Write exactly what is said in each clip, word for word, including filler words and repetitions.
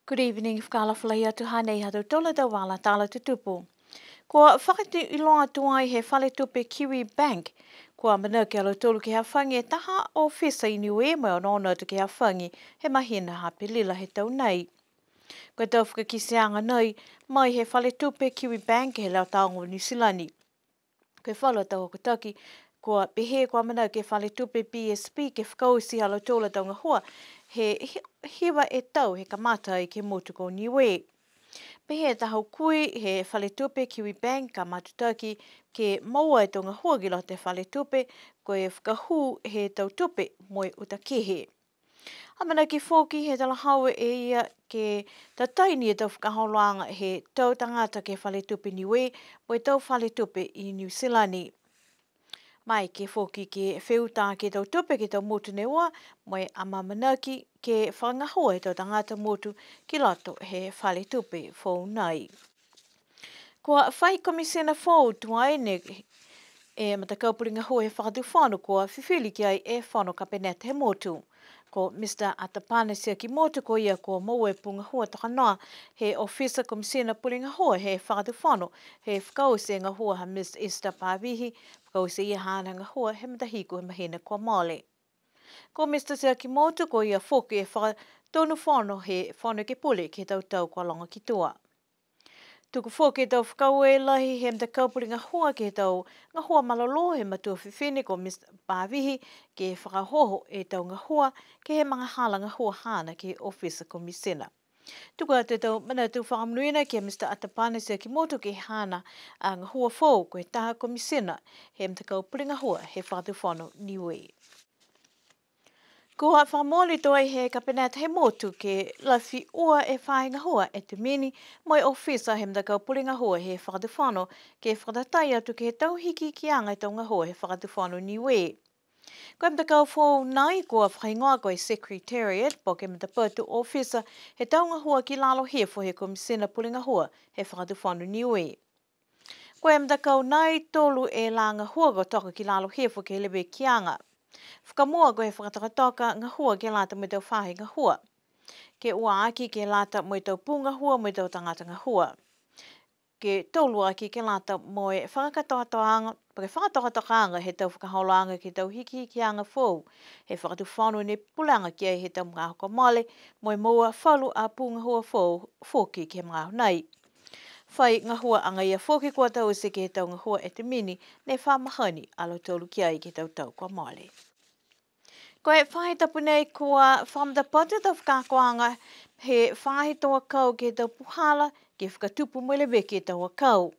Good evening, fakaalofa lahi atu, hanei ha tautolu a tau vala tala tutupu. Kua fakailoa atu ai he fale tupe Kiwi Bank, kua manako a lautolu ke hafagi e taha ofisa i Niue mo e onoono atu ke hafagi he mahina ha Apelila he tau nei. Ko e tau fakakiteaga nei, mai he fale tupe Kiwi Bank he Leo Taogo Niu Silani. Ko e falu a tau hokotaki, kua pehē kua manako e fale tupe B S P ke fakaoti ha lautolu a tau gahua, he hi-, hiva e tau he kamata ai ke he motu ko Niue. Pehē e taha hukui he fale tupe Kiwi Bank ka matutaki ke moua e tau gahua ki loto he fale tupe, ko e fakahū he tau tupe mo e uta kehe. Amanaki foki he talahau e ia ke tatai ni e tau fakaholoaga he tau tagata ke he fale tupe Niue, mo e tau fale tupe i Niu Silani. Maeke foki ke feutaaki e tau tupe ke he tau motu ne ua, mo e amaamanaki ke fakagahua e tau tagata motu ki loto he fale tupe foou nei. Kua fai komisina foou tuai ne e matakau pule gahua he fakatufono kua fifili ki ai e fono kapeneta he motu. Ko Mr Atapana Siakimotu, ko ia kua moua e pū gahua toka noa he ofisa komisina pule gahua he fakatufono, he fakaoti e gahua ha Miss Esther Pavihi, fakaoti e ia haana gahua he matahiku he mahina kua mole. Ko Mr Siakimotu, ko ia foki e fakatonu fono he Fono Ekepule ke he tau tau kua loga ki tua. Tuku foki e tau fakaaue lahi he matakau pule gahua ke he tau gahua malolō he matua fifine ko Mr Pavihi, ke fakaohooho e tau gahua ke he magahala gahua haana ke he ofisa komisina. Tuku atu e tau manatu fakamonuina ki a Mr Atapana Siakimotu ke he haana a gahua foou ko e taha komisina he matakau pule gahua he fakatufono Niue. Kua fakamooli tuai he kapeneta he motu ke lafi ua e faahi gahua e tumini mo e ofisa he matakau pule gahua he fakatufono, ke fakatatai atu ke he tau hikihikiaga e tau gahua he fakatufono Niue. Ko e matakau foou nai kua fakahigoa ko e Secretariat, po ke matapatu ofisa he tau gahua ki lalo hifo he komisina pule gahua he fakatufono Niue. Ko e matakau nai tolu e lā gahua kua toka ki lalo hifo ke he levekiaga. Fakamua ko e fakatokatoka gahua ke lata mo e tau faahi gahua. Ke ua aki ke lata mo e tau pū gahua mo e tau tagata gahua. Ke tolu aki ke lata mo e fakakatoatoaga, ke fakatokatokaaga he tau fakaholoaga ke he tau hikihikiaga foou he fakatufono ne pulega ki ai he tau magaaho kua mole, mo e moua falu a pū gahua foou foki ke he magaaho nai. Fai gahua agaia foki kua taute ke he tau gahua e tumini ne fa mahani a lautolu ki ai ke he tau tau kua mole. Ko e faahi tapu nei kua fakamatapatu e tau fakaakoaga he faahi tō akau ke he tau puhala ke fakatupu mo e leveki e tau akau.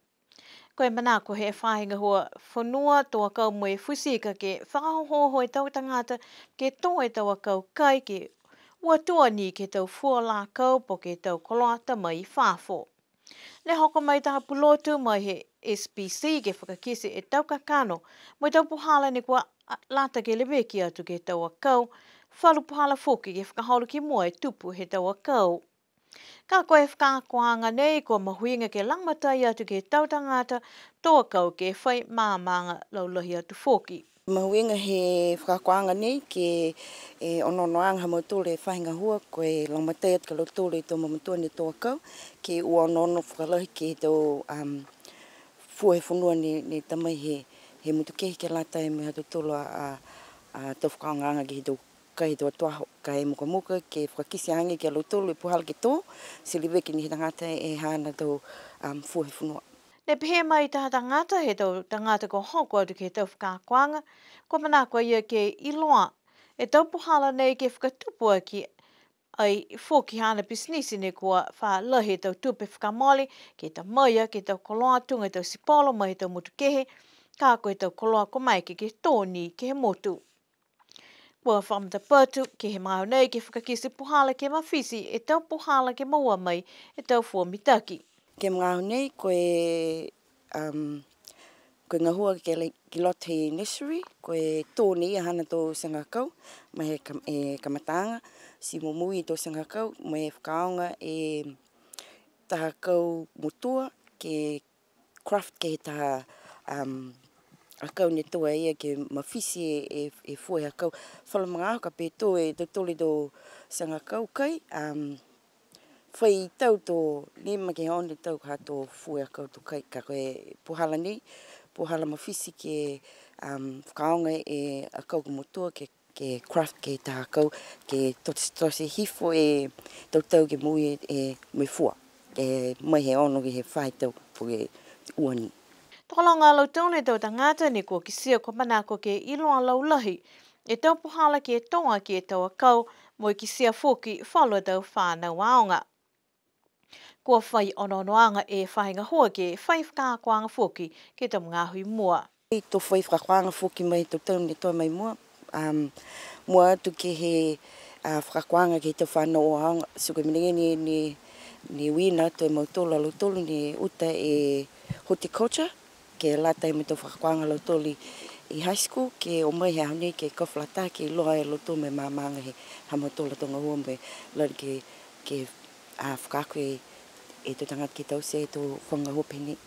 Ko e manako he faahi gahua fonua tō akau mo e futi ika ke fakaohooho e tau tagata ke tō e tau akau kai ke ua tua ni ke he tau fua lākau po ke tau koloa ta mai i fafo. Ne hoko mai taha pulotu mai he S P C ke fakakite e tau kakano mo e tau puhala ne kua a-, lata ke leveki atu ke he tau akau, falu puhala foki ke fakaholo ki mua e tupu he tau akau. Ka ko e fakaakoaga nei kua mahuiga ke lagomatai atu ke he tau tagata tō akau ke fai maamaaga laulahi atu foki. Mahuiga he fakaakoaga nei ke, e, onoonoaga ha mautolu e faahi gahua, ko e lagomatai atu ki a lautolu e tau mamatua ne tō akau, ke ua onoono fakalahi ke he tau, um, fua he fonua ne, ne ta mai he, he motu kehe ke lata mo e ha tautolu a, a, a tau fakaaogaaga ke he tau kai he tau atuaho, kai mukamuka, ke fakakite age ki a lautolu e puhala ke tō, ti leveki ni he tagata e haana tau, um, fua he fonua. Ne pehē mai taha tagata he tau tagata kua hoko atu ke he tau fakaakoaga, kua manako a ia ke iloa e tau puhala nei ke fakatupu aki ai foki haana pisinisi ne kua fa lahi e tau tupe fakamole, ke ta mai a, ke he tau koloa tuga e tau sipolo mai he tau motu kehe, ka ko e tau koloa kua maeke ke tō ni ke he motu. Kua fakamatapatu ke he magaaho nei ke fakakite puhala ke mafiti e tau puhala ke moua mai e tau fua mitaki. Ke he magaaho nei ko e, um, ko e gahua ke le-, ki loto he nursery, ko e tō ni ia haana tau tiagakau, mai he kam-, e kamataaga, ti momoui e tau tiagakau, mo e fakaaoga e taha akau motua, ke craft ke he taha, um, akau ne tō a ia ke mafiti e, e, e fua he akau. Falu magaaho ka pehē tō e tautolu e tau tiagakau kai, um, Fai tau to lima ke ono tau ka to fua e akau to kai, ka ko e puhala nei, puhala mafiti ke, um, fakaaoga e akau ko motua ke, ke craft ke taha akau, ke tote, tote hifo e tau tau ke moui e, e mo e fua. E mai he ono ke he fā e tau po ke ua ni. Tokologa a lautolu e tau tagata ne kua kitia kua manako ke iloa laulahi e tau puhala ke tō aki e tau akau, mo e kitia foki falu a tau fanau aoga. Kua fai onoonoaga e faahi gahua ke fai fakaakoaga foki ke he tau magaaho i mua. To fai fakaakoaga foki mai he tau tau ne toe mai mua. Um, mua atu ke he, a, fakaakoaga ke he tau fanau aoga. So ko e mena nei ne, ne, ne uiina atu e mautolu a lautolu ne uta e horticulture, ke lata mo e tau fakaakoaga a lautolu i high school, ke o mai he aho nei ke kau fakalataha ke iloa e lautolu mo e maamaaga he ha mautolu a tau gahua mo e lali ke, ke, a, fakaako e, e tau tagata ke taute e tau faga gahua pehē nei.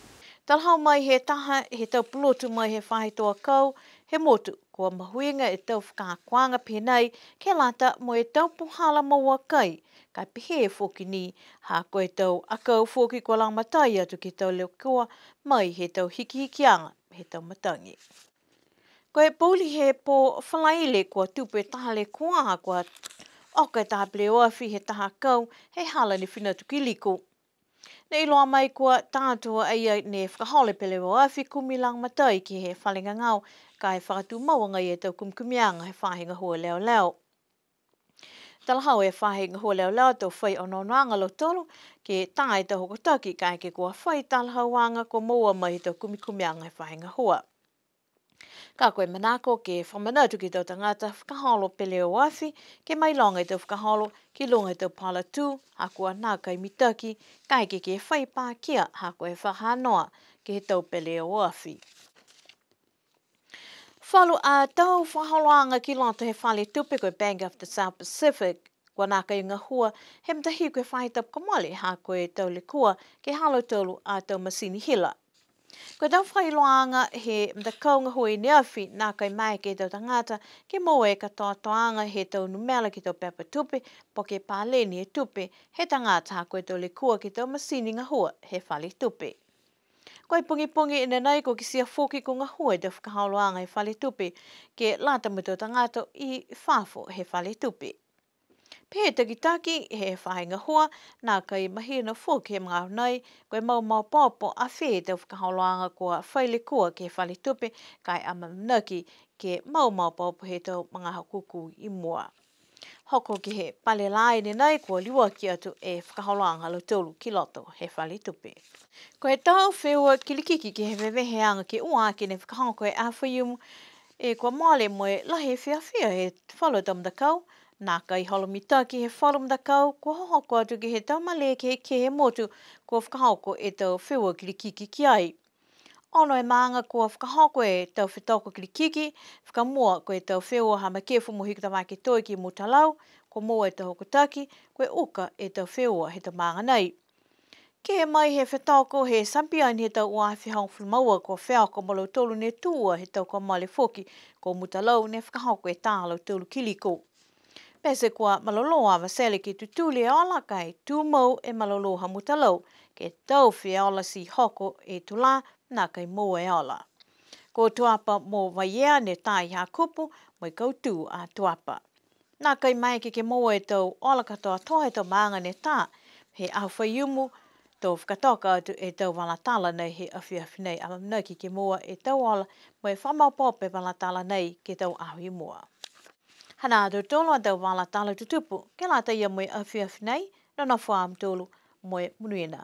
Talahau mai he taha he tau pulotu mai he faahi tō akau he motu, kua mahuiga e tau fakaakoaga pehē nei ke lata mo e tau puhala moua kai, ka e pehē foki ni ha ko e tau akau foki kua lagomatai atu ke he tau lekua mai he tau hikihikiaga he tau matagi. Ko e pouli he pō Falaile kua tupu e taha lekua ha kua oka e taha peleoafi he taha akau he hala ne fina atu ki Liku. Ne iloa mai kua tā atu a ia ne fakaholo e peleoafi kumi lagomatai ke he fale gagao, ka e fakatumau agaia e tau kumikumiaga he faahi gahua leoleo. Talahau e faahi gahua leoleo to fai onoonoaga a lautolu ke tā e tau hokotaki, kaeke kua fai talahauaga kua moua mai he tau kumikumiaga he faahi gahua. Ka ko e manako ke fakamanatu ke he tau tagata fakaholo peleoafi, ke mailoga e tau fakaholo ki luga he tau pala tū, ha kua nākai mitaki, kaeke ke fai pakia, ha ko e fakahanoa ke he tau peleoafi. Falu a tau fakaholoaga ki loto he fale tupe ko e Bank of the South Pacific, kua nākai gahua he matahiku he faahi tapu kua mole, ha ko e tau lekua ke he ha lautolu a tau masini hila. Ko e tau fakailoaaga he matakau gahua i ne afi, nākai maeke e tau tagata ke moua e katoatoaga he tau numela ke he tau pepa tupe, po ke paleni he tupe he tagata ha ko e tau lekua ke he tau masini gahua he fale tupe. Ko e pogipogi ne nai kua kitia foki kua gahua e tau fakaholoaga he fale tupe ke lata mo e tau tagata i fafo he fale tupe. Pehē e takitaki he faahi gahua, nākai mahino foki he magaaho nai ko e mau maopoopo a fē e tau fakaholoaga kua fai lekua ke he fale tupe, ka e amaamanaki ke mau maopoopo he tau magaaho kūkū i mua. Hoko ke he pale lā ne nai kua liuaki atu e fakaholoaga ha lautolu ki loto he fale tupe. Ko e tau feua kilikiki ke he veveheaga ke ua aki ne fakahoko he aho Faiumu, e kua mole mo e lahi e fiafia he falu tau matakau, nākai holo mitaki he falu matakau, kua hohoko atu ke he tau malē kehekehe he motu, kua fakahoko e tau feua kilikiki ki ai. Ono e maaga kua fakahoko e tau fetoko kilikiki, fakamua ko e tau feua ha Makefu mo Hikutavake Toi ki Mutalau, kua moua e tau hokotaki, ko e uka e tau feua he tau maaga nei. Kehe mai he fetoko he Sampiani he tau ua afe hogofulu ma ua, kua feoko mo lautolu ne tū ua he tau kua mole foki, ko Mutalau ne fakahoko e tā ha lautolu ki Liku. Pete kua malolō a Avatele ke tutuli e ola ka e tumau e malolō ha Mutalau, ke tau feola ti hoko e tulā, nākai moua e ola. Ko Tuapa mo Vaiea ne tā i Hakupu, mo e kautū a Tuapa. Nākai maeke ke moua e tau ola katoatoa he tau maaga ne tā, he aho Faiumu, to fakatoka atu e tau vala tala nei he afiafi nei, amaamanaki ke moua e tau ola, mo e fakamaopoopo e vala tala nei ke he tau aho i mua. Hanā ha tautolu a tau vala tala tutupu, ke lata ia mo e afiafi nei, nonofo ā mutolu mo e monuina.